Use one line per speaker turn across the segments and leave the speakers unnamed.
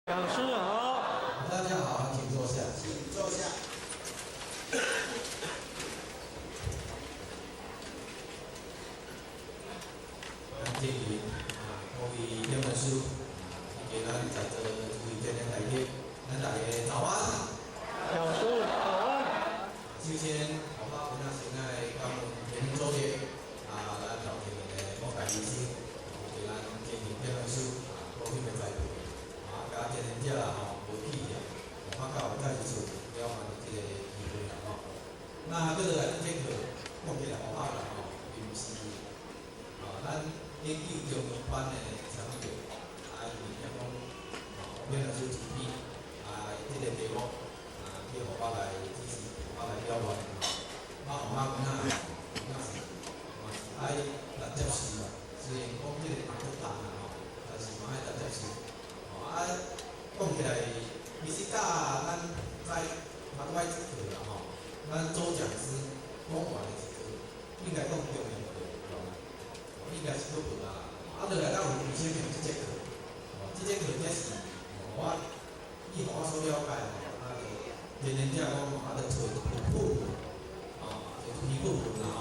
講師好。
大家好，請坐下。
請坐下。
咱這邊啊，各位點老師，以及咱在座諸位天天來賓，咱大家早安。
講師早安。
首先，我今仔先來感恩天主的啊，咱頭前的莫大醫生，以及咱天天點老師啊，過去的栽培，啊，佮天天者啦吼，無起啊，我較有再一次了解這個機會啦吼。那閣落來這節課講起來，我啦吼，伊毋是啊，咱研究中文班的參與，啊，伊是講哦，變老師主編啊，這個題目啊，叫予我來主持，我來表演吼。啊，我今仔今仔是嘛是愛來接受啦，雖然講這個嘛足重啦吼，但是嘛愛來接受。吼啊，講起來，其實甲咱在頭擺這課啦吼，咱周講師講完的時陣，應該講中央課，應該是閣無啊。啊，落來咱有為啥物有這節課？哦，這節課才是我以我所了解吼，啊，就天天者講啊，就揣一篇課文，哦，一篇課文啦吼。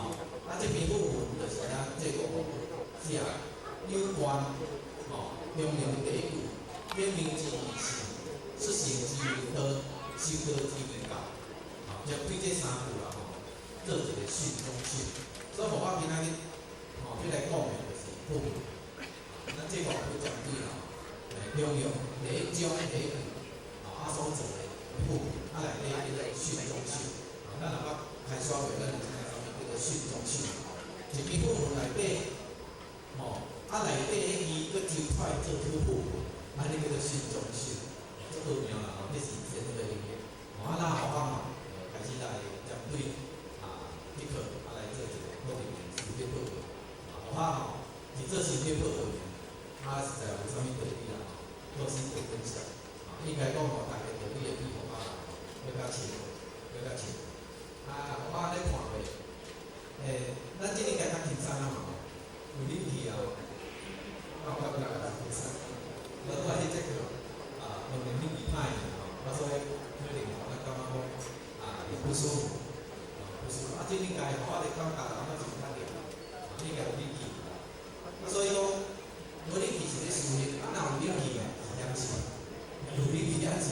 啊，這篇課文就是咱這個寫有關吼，中庸第一句，天命之謂性，出聖之為道，修道之為教。吼，就對這三句啦吼，做一個訓中訓。所以，我今仔日吼欲來講的就是課文。咱這個有針對啦，中庸第一章第一句，吼啊所做的課文，啊內底叫做訓中訓。咱若捌開刷過，咱就知影啥物叫做訓中訓。一篇課文內底，吼啊內底彼字閣抽出來做出課文，按呢叫做訓中訓，足奧妙啦吼，這是真個能力。吼啊，那後擺嘛，開始來針對啊這課啊來做一個課程的心得報告。啊，後擺吼佇做心得報告呢，啊實在無啥物道理啦吼，做心得分享。啊，應該講吼，逐個道理會比後擺閣較深，閣較深。啊，後擺咧看過，咱這應該較輕鬆啊嘛吼，有冷氣啊，我感覺較輕鬆。我拄仔彼節課啊，當然冷氣歹去吼，啊所以可能吼，咱感覺講啊會不舒服，啊不舒服。啊，這應該吼，我咧感覺啦，我是較熱，啊應該有冷氣。啊，所以講無冷氣是咧舒適，啊若有冷氣是險死，有冷氣險死。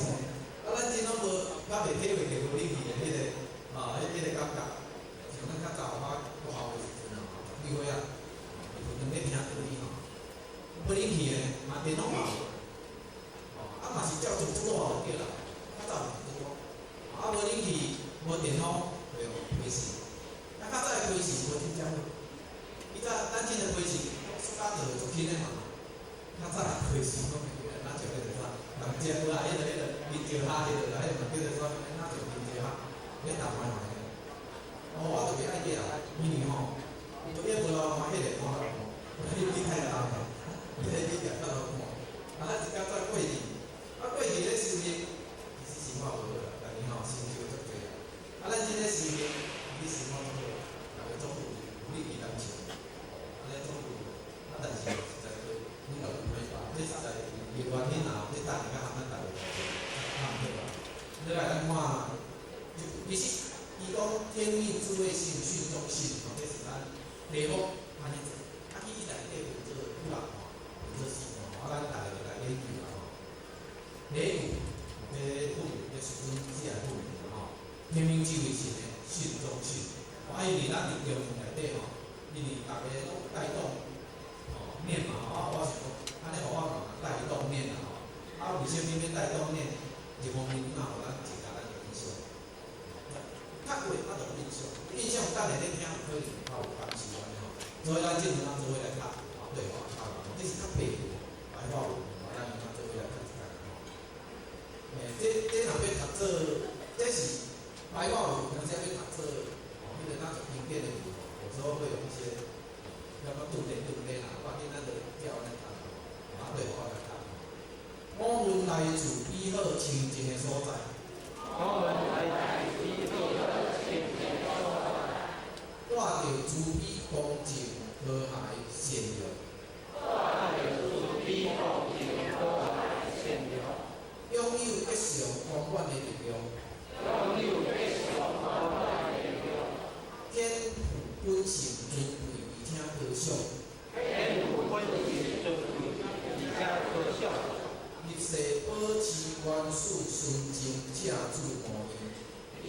啊，咱這攏無，較袂體會著無冷氣的彼個啊，彼個感覺。像咱較早我國校的時陣吼，十幾歲啊，伊有當咧聽道理吼，無冷氣的，嘛電風嘛無，哦，啊嘛是照做出熱就對啦，較早是這種，啊無冷氣，無電風，就批死。啊較早的批死無真正好，以早咱這個批死，暑假就足輕的嘛。較早的批死講袂記得，哪像彼個啥，人食過來，彼個香蕉蝦，彼個啦，彼個嘛叫做啥物？哪像香蕉蝦？彼台灣來的。哦，我特別愛食，因為吼，伊無流看，彼個看流看，你太重啦，你你食較流看。啊，咱是較早過去，啊過去咧修行，其實生活無好啦，家己吼成就足濟啦。啊，咱這咧修行，你生活足好，逐个足富裕，有你其當笑，按呢足富裕。啊，但是實在對，你若有歹吧，這實在有原因啦，這等下較含咱逐个差毋對吧？你來咱看，其實伊講天命之謂性，訓中訓，吼，這是咱題目按呢做。啊，其實內底有做幾人吼，有做四吼，啊，咱逐个來研究啦吼。第一句，這課文，這時陣寫的課文吼，天命之謂性的訓中訓。啊，因為咱佇中文內底吼，因為逐个攏帶動吼念嘛，啊，我想講，按呢予我嘛帶動念啦吼。啊，為啥物欲帶動念？一方面嘛，予咱增加咱的印象。較過啊，就有印象，印象等下咧聽，可能較有感受按呢吼。所以咱這陣咱做伙來讀，對話讀，這是較白白話文，咱咱做伙來讀一下吼。這若欲讀做，這是白話文，若是欲讀做，哦，彼個咱就經典的文，有時候會有一些，要不頓點頓點啦，我今仔就照按呢讀，啊，對話來讀。我們來自美好清淨的所在。
我們來自美好清淨的所在。
帶著慈悲恭敬和諧善良。
帶著慈悲恭敬和諧善良。
有吉祥光滿的力量。顯本性尊貴，而且高尚。入世保持原始純淨正主模樣。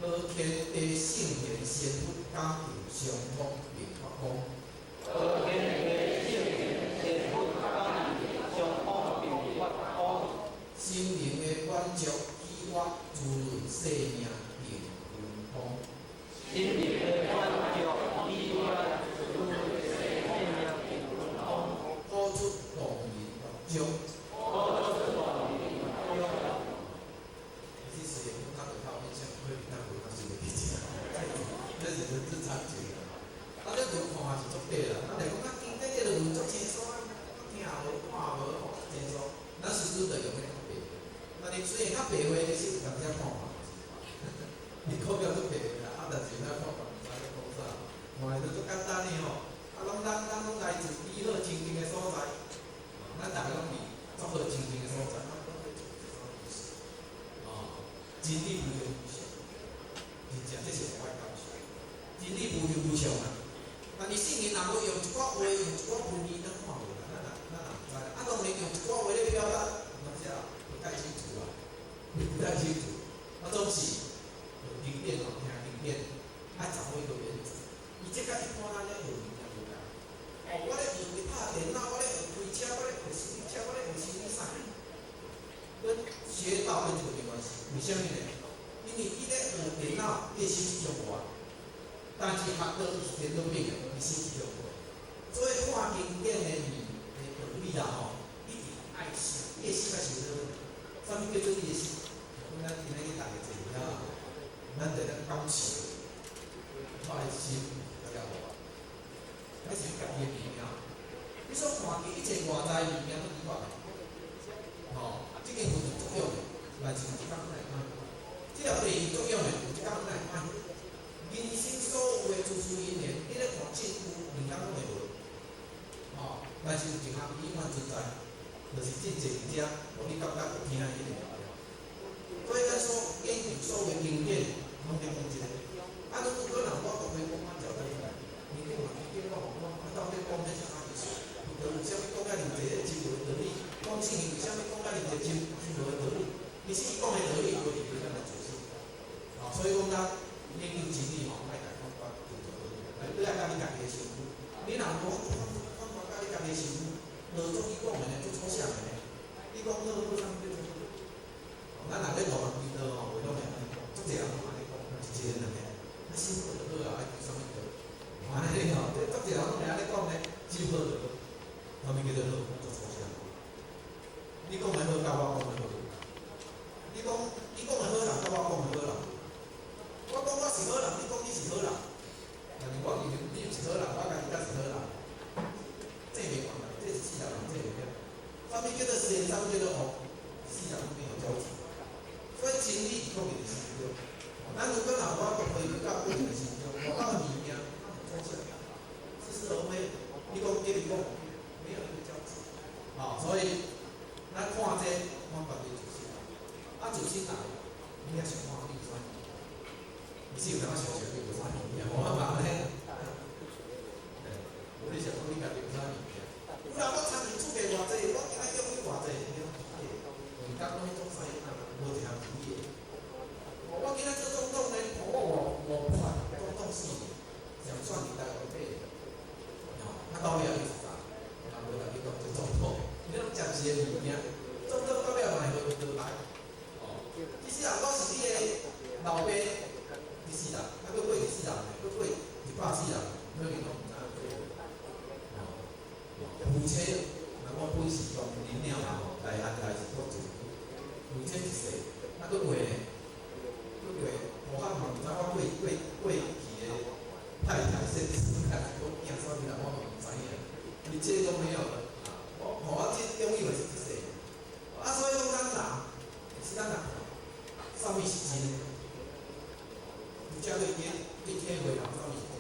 無天地聖賢仙佛感應相通並發光。心靈的滿足喜悅滋潤生命定芬芳。吐出動人樂章。其實較就較印象，可能咱無較是袂記得，這是人之常情啊。啊，這論看是足對啦。咱來講啊，經典這個論足輕鬆啊，聽也無，看也無，足輕鬆。咱實質就用咧較白話。但是雖然較白話，其實有當時看嘛。你股票足白話啦，啊，但是咱看嘛毋知咧講啥，看來都足簡單的吼。啊，攏咱咱攏來自美好清淨的所在，咱逐个攏佇足好清淨的所在，咱攏咧做啥物事？哦，真理無形無相，真正這是我的感受。真理無形無相啊！但是聖人若無用一寡話，用一寡文字，咱看無啦，咱也咱也毋知啦。啊，當然用一寡話咧表達，有當時啊不太清楚啊，不太清楚。啊，總是學經典哦，聽經典，愛掌握一個原則。伊這佮一般咱咧學物件無仝。哦，我咧學拍電腦，我咧學開車，我咧學修理車，我咧學修理啥？跟學道跟這個沒關係。為啥物呢？因為伊咧學電腦，伊手是中國，但是學道伊是電腦變的，伊手是中國。所以看經典的物的道理啦吼，一定愛心，你的心愛想倒，啥物叫做你的心？咱今仔日逐个坐遐，咱就咧感受，我的心遮無，彼是家己的物件。你所看見一切外在物件都彼款的，吼，這間佛有作用的，但是有一工會歹。這條地有作用的，有一工會歹。人生所有的諸事因緣，你咧看證據，兩工攏會無，吼，但是有一項永遠存在，就是真濟伫遮，予你感覺有聽的彼個。所以咱所研究所有經典，攏佇講這个。啊，如果若我講話講按照倒來，你講嘛，你講我講，啊，到底講這是啥意思？佛為啥物講遐爾濟這真無道理？講聖人為啥物講遐爾濟真真無道理？其實伊講的道理，無伫咱來做事。哦，所以講咱研究真理吼，愛家看看真道理。來，你愛佮你家己的身軀，你若無看看看佮你家己的身軀，無做伊講的呢，做抽象的呢。你講好好，啥物叫做好？咱若咧路人祈禱吼，話攏會按呢講，足濟人攏按呢講，是一个兩个，啊，心好就好啊，愛求啥物道？按呢吼，這足濟人攏會按呢講呢，真好就好，啥物叫做好？做抽象。你講的好，佮我講的好。你講的好人，佮我講的好人。我講我是好人，你講你是好人，但是我認為你毋是好人，我家己才是好人。這袂共啦，這是四人，這袂了。啥物叫做善，啥物叫做惡？四人攏沒有交集。所以真理是講佇心中。咱如果若無法度回歸到個人的心中，無到物件，它很抽象，似是而非。你講對，你講沒有一個交集。好，所以咱看這，看家己自身。啊，自身來，你也是看你有啥物件。你是有當想象你有啥物件？無啊嘛咧？對，你想講你家己有啥物件？有人我參與出賣偌濟，我今仔用去偌濟，你攏假的。每工攏總使無一項是你的。我今仔做總統呢，你看我五五款，總統4年，上選佇台灣買的。吼，啊到尾仔伊是啥？人無共你講做總統，你攏暫時的物件，總統到尾仔嘛會予伊倒來。哦，其實啊，我是你的老爸，一世人，啊，閣過一世人，閣過100世人，可能攏毋知影做。哦，夫妻，若我本是講恁了嘛吼，大漢代是講一夫妻一世，啊，閣過呢？閣過，武漢嘛毋知我過過過去的太太、先生，還是講囝啥物人，我嘛毋知影，一切都沒有了。啊，我我這擁有的是一世。啊，所以講咱人，是咱人，啥物是真的？你才會去體會人啥物是真。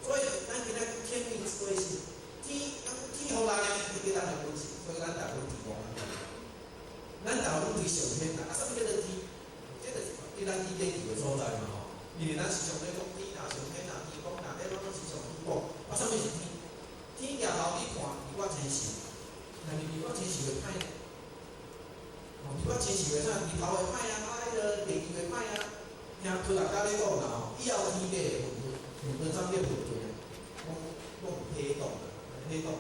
所以咱今仔天命之歸是天，天予咱的，彼叫咱的本性，所以咱逐个天王。咱逐个攏對上天啦，啊，啥物叫做天？這就是佇咱理解的所在嘛吼。因為咱時常咧講天啊、上天啊、天公啊，這攏攏是上天講。啊，啥物是天？天舉頭你看，日我星宿，若是日我星宿會歹呢？哦，日我星宿會啥？日頭會歹啊，啊，彼个地球會歹啊。聽科學家咧講啦吼，以後天體會混沌，混沌啥物叫混沌呢？講講有黑洞啊，黑洞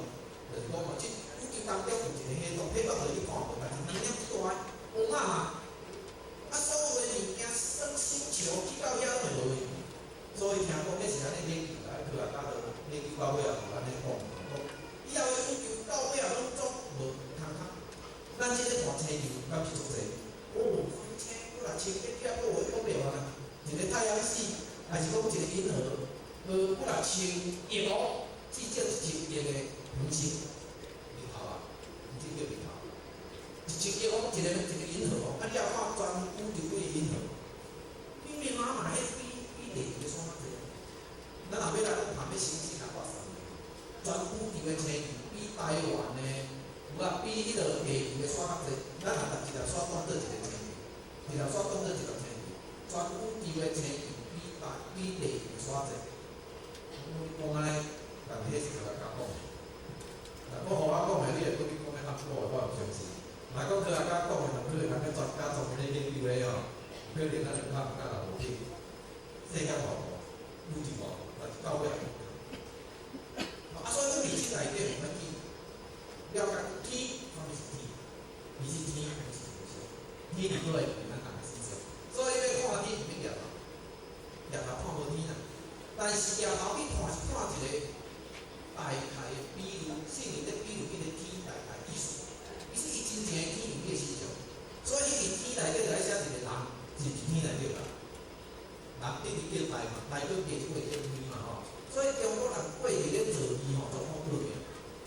就是講哦，這宇宙當中有一個黑洞，黑洞就是你看無，但是能量足大，烏嘛嘛。啊，所有的物件，算星球去到遐攏會無去。所以聽講這是按呢研究啦，科學家都研究到尾仔有按呢講，講以後的宇宙到尾仔攏總無通通。咱這個看星球，敢是足濟？哦，星幾若千億粒，閣有講袂完啊！一個太陽系，還是講一個銀河，幾若千億哦，至少1000億個恆星，日頭啊，毋是叫日頭，1000億哦，一個一個銀河哦，啊，你也看全宇宙幾個銀河，密密麻麻，彼比比地球的煞較濟。咱若欲來講，談欲星星啊，掛啥物？全宇宙的星球比台灣的，有啊，比彼个地球的煞較濟。咱若逐一粒煞當做一個星球，一粒煞當做一粒星球，全宇宙的星球比地球的煞濟。我講按呢，但是彼是科學家講的。若講予我講的，你會閣去講咧含糊的，我毋相信。若講科學家講的，可能人咧專家專門咧研究的吼，可能咱就較毋敢若無聽。世界偌大，宇宙偌大，但是到尾也啊，所以講佇這內底，我們去了解天，啥物是天？其實天毋是一個相，天佇佗位？佇咱人的思想。所以欲看天，毋免舉頭，舉頭看無天啊。但是舉頭去看是看一個大概的比喻，聖經咧比喻彼個天大概意思。其實伊真正的天佇你的身上，所以伊佇天內底來寫一個人，是佇天內底啦。人一直叫大嘛，大閣加一個叫天嘛吼。所以中國人過去咧造字吼，足好巧妙。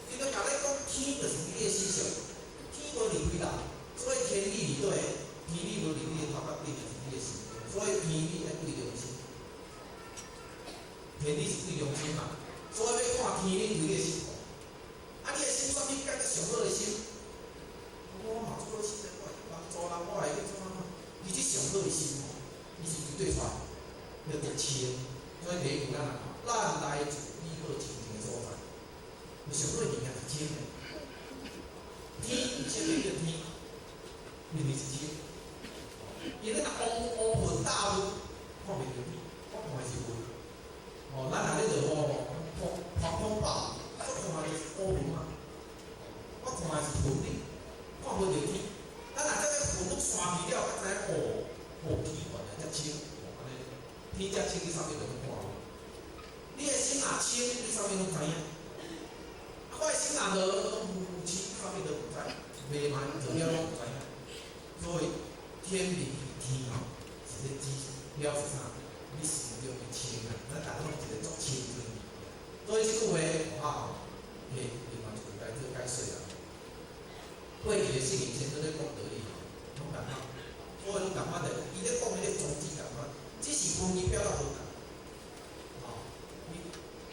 伊就共你講天就是你的思想，天無離開人，所以天理佇佗？天理無離你的頭殼頂，就是你的心。所以天理愛對良心，天理是對良心嘛。所以欲看天理對你的心。啊，你的心啥物感覺上好的心？我嘛足好心的，我會幫助人，我會去創怎？其實上好的心吼，伊是對出來，叫做清。所以第一句咱來看，咱來自美好清淨的所在。伊上好的物件是清的。天為啥物叫天？因為是清。伊咧若烏烏雲大霧，看袂著天，我看的是雲。哦，咱若咧落雨吼，狂狂風暴雨，我看的是烏雲嘛。我看的是雲呢，看無著天。咱若這個雲攏散去了，才知影哦，哦天原來遮清，哦按呢，天遮清，你啥物都攏看無。你的心若清，你啥物攏知影。啊，我的心若無攏有清，啥物都毋知，迷茫做了攏毋知影。所以天明天吼，是咧指表示啥？你心中的清啊，咱逐個攏一個足清淨的物件。所以這句話，吼，彼另外一句來做解說啊。過去的聖賢先生咧講道理吼，攏仝款，所以攏仝款的，伊咧講彼個宗旨仝款，只是文字表達無仝。吼，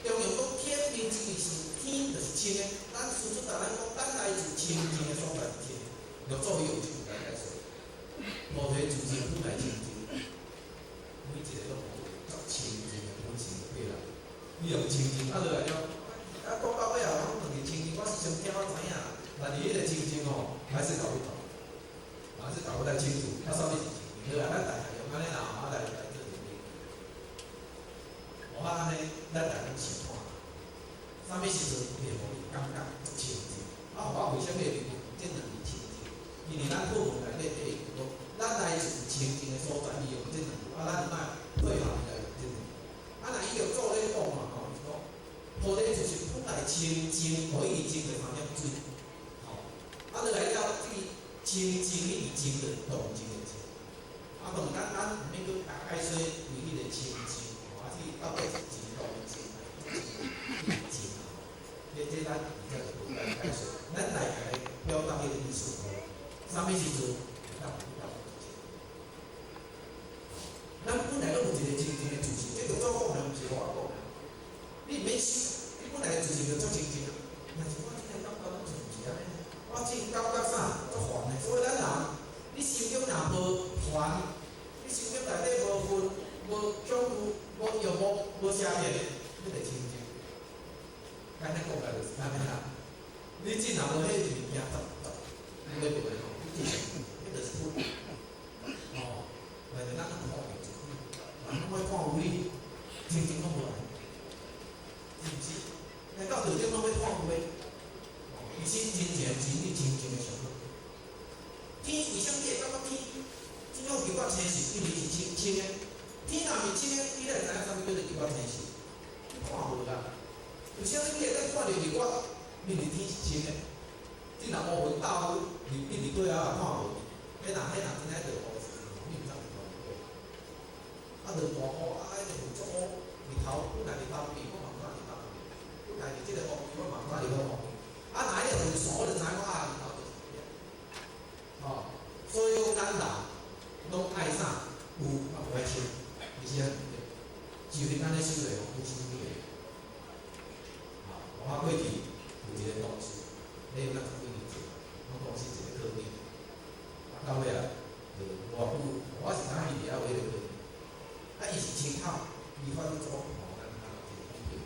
中庸講天命之謂是天，就是清的。咱輸出逐咱講，咱來自清淨的所在是清。六祖伊用這句來解說，菩提自性本來清淨，每一個攏有足清淨的本性就對啦。你用清淨啊落來了，啊講到尾仔，攏問伊清淨，我是先聽我知影，但是彼個清淨吼，還是搞不懂，還是搞不太清楚。啊，啥物是清淨？好啦，咱大概用按呢啦，啊來來做一個比喻。無啊，按呢，咱大家攏想看，啥物時陣會予你感覺足清淨？啊，我為啥物會用這兩字清淨？因為咱課文內底第一句講，咱來自清淨的所在，伊用這兩字，啊，咱莫配合伊來用這兩字。啊，若伊著做咧講嘛吼，是講菩提就是本來清淨，予伊淨做三點水，吼。啊，落來了，這個清淨，你是淨就是動靜的靜。啊，當然咱毋免閣解說為彼個清淨，吼，啊，這個到底是真動靜，還是靜啊？這咱而遮就無愛解說，咱大概表達彼個意思吼。啥物時陣會當遇到清？咱本來攏有一個清淨的自性，這著祖講的，毋是我講的。你毋免想，你本來的自性就足清淨啊。但是我這個感覺攏像毋是。你真若無彼物件，十十，你袂吼，你真，彼就是土。哦，但是咱看著一久，人攏愛看有你，真正攏無來，是毋是？來到道頂攏欲看有的，其實真正是你真正的上好。天為啥物你會感覺天真有一寡青色，因為是清清的。天若毋是清的，你哪會知影啥物叫做一寡青色？你看無啦。為啥物你會當看著日月？因為天是清的。你若烏雲罩雨，你日對仔也看無。彼若真正落雨時，你毋知是看日對。啊，落大雨，啊，彼个雲足烏，日頭本來日頭變，我嘛毋知日頭變。本來是這個方位，我嘛毋知伫彼方位。啊，若彼個雲線，我就知影講啊，日頭就是這。哦，所以講咱人攏愛啥？有啊，無愛清，其實按呢，就是按呢修的，有修的。啊，我過去有一個同事，咧有咱十幾年前，阮公司一個科長，啊，到尾啊，就無偌久，我是知影伊佇遐有彼個科長，啊，伊是清口，伊發去做吼，咱一個股票，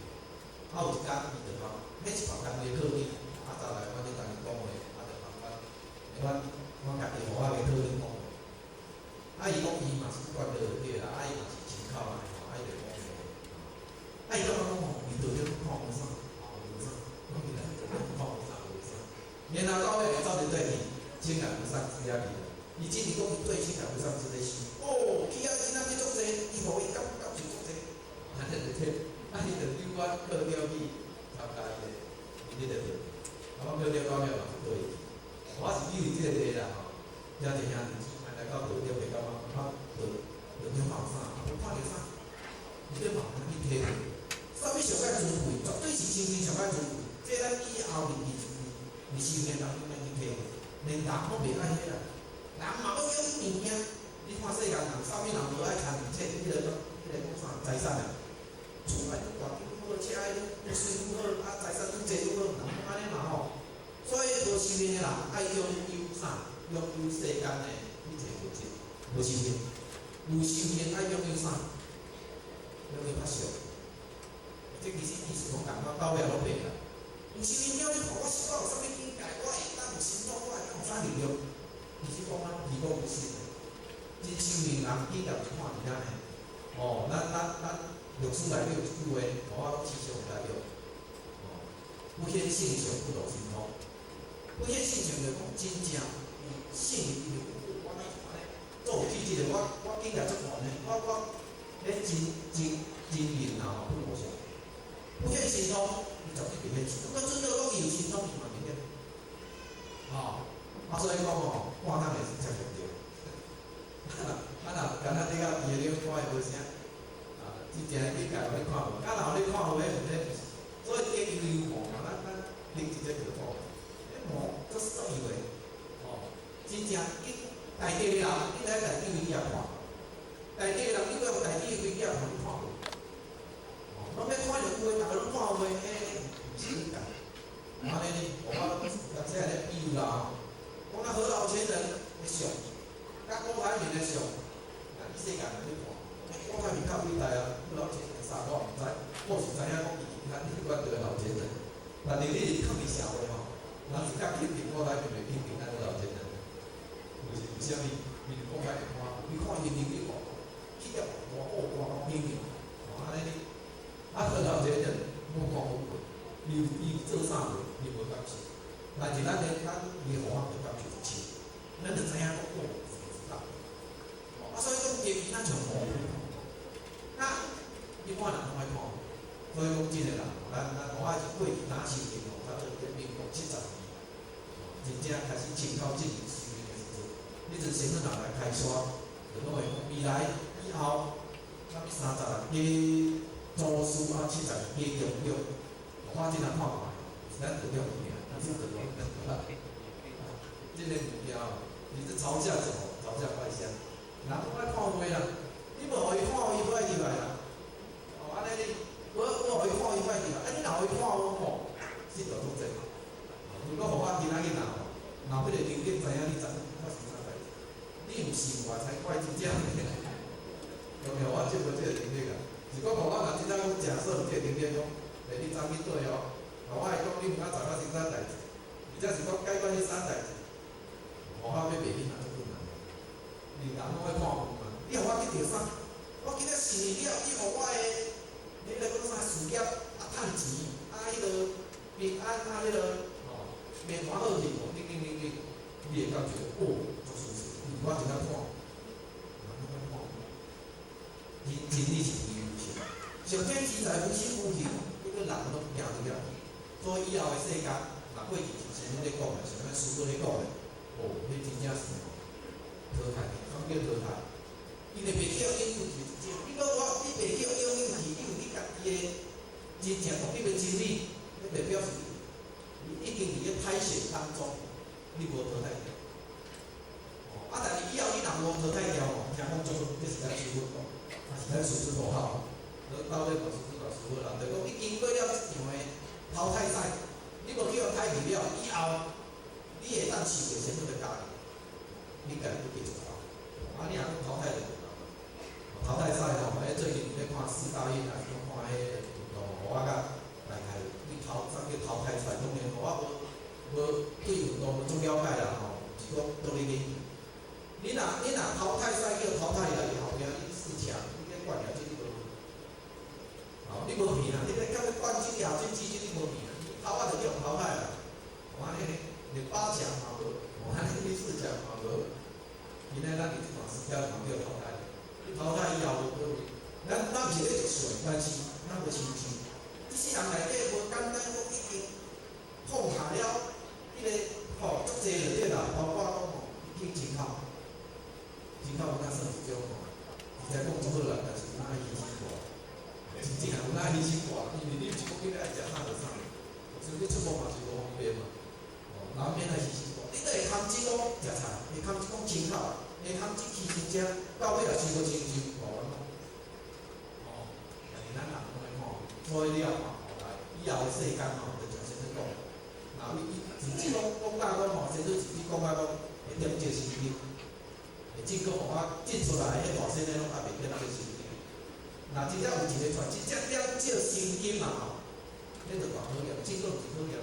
啊，有一工伊就講，彼是別工的科長，啊，走來阮咧共伊講話，啊，就問阮，阮家己予我個科長講話，啊，伊講伊嘛是管的對啦，啊，伊嘛是清口來吼，啊，伊就講話，啊，伊感覺講吼，伊到底看無啥，無啥，講伊來看無啥無啥，然後到尾走佇對去，清甲有啥子遐去，伊只是講伊對清甲有啥子咧想，哦，去遐真正去足濟，伊予伊感感受足濟，按呢就對，啊，伊就叫阮科長去參加伊的，伊咧個對，啊，阮科長到尾嘛是對伊，我是以為這個啦吼，兄弟兄弟姊妹來到道頂會感覺啊，道道頂看有啥，無看著啥，伊咧慢慢去體會，啥物上較尊貴，絕對是親情上較尊貴。這咱以後佇佇修煉當中咱去體會，連人攏袂愛彼啦，人嘛欲用物件。你看世間人，啥物人無愛參這彼個講啥財產啊？厝愛愈大愈好，車愛愈媠愈好，啊財產愈濟愈好，人攏按呢嘛吼。所以無修煉的人愛擁有啥？擁有世間的一切物質，無修煉。有修煉愛擁有啥？擁有較少。這其實意思攏仝款，到尾攏白啦。有修煉了，你看我我有啥物境界？我會當有神通，我會當有啥力量？其實講咱離講有心。真修煉人境界是看佇遐呢。哦，咱歷史內底有一句話，我攏時常會記著。哦，不顯性相，不露神通。不顯性相就講真正有性力，我哪是按呢？做有氣質的，我境界足懸的，我彼真真真靈啊，不露相。不顯神通，伊絕對袂顯神通。我準備講伊有神通，伊嘛袂顯。哦，啊，所以講吼，看人會是才重要。啊，若敢若你甲伊咧看會無啥，啊，真正境界予你看無，啊，若予你看有的，毋是，所以叫有魔嘛，咱拎一個就講，彼魔足足以為，哦，真正你大地的人，你來大地位也看，大地的人，你閣用大地的位也看，你看無？哦，攏欲看著有的，逐个攏看有的，彼毋是境界。按呢呢，我剛才咧比喻啦吼，講那何老前人的相，佮郭台銘的相，啊，伊世間人去看，郭台銘較偉大啊，何老前人啥我毋知，我是知影講伊咱彼款叫老前人，但是你是囥佇社會吼，人是較肯定郭台銘，袂肯定咱何老前人，為是為啥物？因為郭台銘看，你看伊能力偌大，企業偌大，偌大興盛，哦，按呢呢，啊何老前人無看無過，伊做啥無，伊無感受，但是咱的咱伊予我的感受就深，咱就知影講哦，知道。啊，所以講經咱像模糊，那一般人攏愛看，所以講真的啦，咱我也是過去哪修煉吼，差不多民國70年，真正開始清口進入修煉的時陣，彼陣先人來開山，就攏會講未來以後，啥物30個祖師啊，70個中中，我真正看看，是咱道中物件，咱是道中，這個物件哦，你是朝下走，朝下拜相。人攏愛看話啦，你無予伊看，伊無愛入來啦。哦，按呢你，我予伊看，伊無愛入來。啊，你若予伊看我吼，這就足濟。如果予我今仔日若吼，若彼個場景知影你知發生啥代誌，你毋信我才怪真正。有沒有？我接過這個場景啊，是講予我若真正講假設這個場景講，欸，你昨去佗哦，我會講你毋敢知發生啥代誌。或者是講解決彼啥代誌，戶口欲賣去嘛足困難。你人攏愛看有嘛？你予我去著啥？我今仔四年了，你予我的，你咧講啥事業啊，趁錢啊，彼个平安啊，彼个吼，面看好去無？你你你你，你會感覺哦，足舒適。我真正看，人攏愛看。真真理是無形，上天之財無形無形，這個人攏行入了去。所以以後的世間，若過去像先生咧講的，像咱師傅咧講的，哦，彼真正是吼淘汰，啥物叫淘汰？因為袂叫應用去，你講我你袂叫應用去，你有你家己的真正獨立的真理，彼代表示你已經佇咧歹勢當中，你無淘汰掉。哦，啊，但是以後你若無淘汰掉吼，聽講足這是咱師傅講，啊是咱師傅好，到尾嘛師傅嘛師傅啦，就講你經過了這場的淘汰賽，你無去予汰去了以後，你會當試過啥物的教育，你家己閣繼續走。啊，你若講淘汰就無啦。淘汰賽吼，彼最近咧看四大運，還是講看彼個運動，我較大概你淘啥叫淘汰賽？當然我無無對運動無足了解啦吼，是講倒咧研究。你若淘汰賽叫淘汰啦，伊後壁你四強，你咧冠亞軍你無，吼你無片啊！你咧到冠軍、亞軍、季軍你無片啊！你淘啊就叫淘汰啦。我按呢，連八強嘛無，我按呢你四強嘛無。今仔咱佇這段時間嘛叫淘汰，你淘汰以後無可能。咱毋是咧讀書，但是咱無親像。這世人內底無簡單，講已經放下了彼個吼足濟就對啦，包括講吼已經真好，真好，有哪算一種吼，實在講足好啦，但是有哪愛犧牲大，真正有哪愛犧牲大，因為你毋是講你欲愛食啥就啥，所以你出國嘛是無方便嘛，哦，難免愛犧牲大。你都會堪這講食菜，會堪這講清口，會堪這犧牲這，到尾也生無成就，無完哦，但是咱人攏愛看，所以了嘛，後來以後的世間吼，就像先生講，若伊伊甚至講講到講吼，先生甚至講到講會點這神經，會進講互我進出來，彼大仙的攏猶袂點這神經。若真正有一個傳，真正點這神經嘛吼，彼就大考驗，這個毋是考驗。